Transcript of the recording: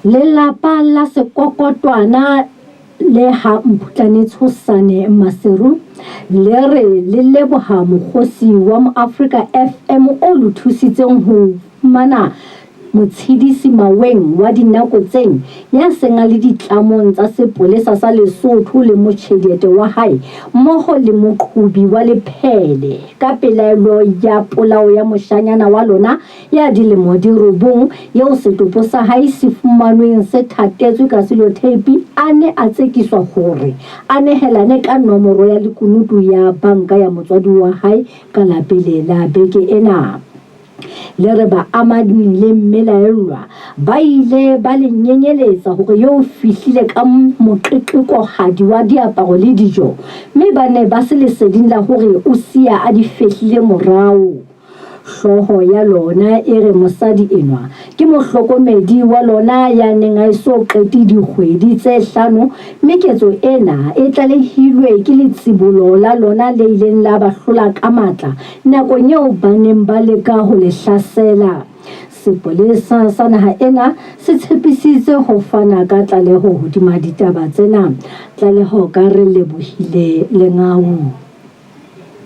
Lelapa la Sekokotwana le ha Mphutlane Tshosane Maseru le re le leboha mokgosi wa Moafrika FM o le thusitseng ho fumana Motshedisi Maweng wa Dinakotseng ya seng a le ditlamong tsa sepolesa sa Lesotho le motjhediete wa hae mmoho le moqhobi wa lephele ka pelaelo ya polao ya moshanyana wa lona ya dilemo di robong eo setopo sa hae se fumanweng se thatetswe ka selotheipi a ne a tsekiswa hore a nehelane ka nomoro ya lekunutu ya banka ya motswadi wa hae ka la pele la beke ena. Le re baamani le mmelaellwa ba ile ba le nyenyeletsa hore eo fihlile ka moqeqekohadi wa diaparo le dijo mme ba ne ba se leseding la hore o siya a di fehlile morao. Hlooho ya lona e re mosadi enwa ke mohlokomedi wa lona ya neng a eso qete dikgwedi tse hlano mme ketso ena e tlalehilwe ke letsibolo la lona le ileng la ba hlola ka matla nakong eo ba neng ba leka ho le hlasela. Sepolesa sa naha ena se tshepisitse ho fana ka tlaleho hodima ditaba tsena. Tlaleho ka Relebohile Lengau.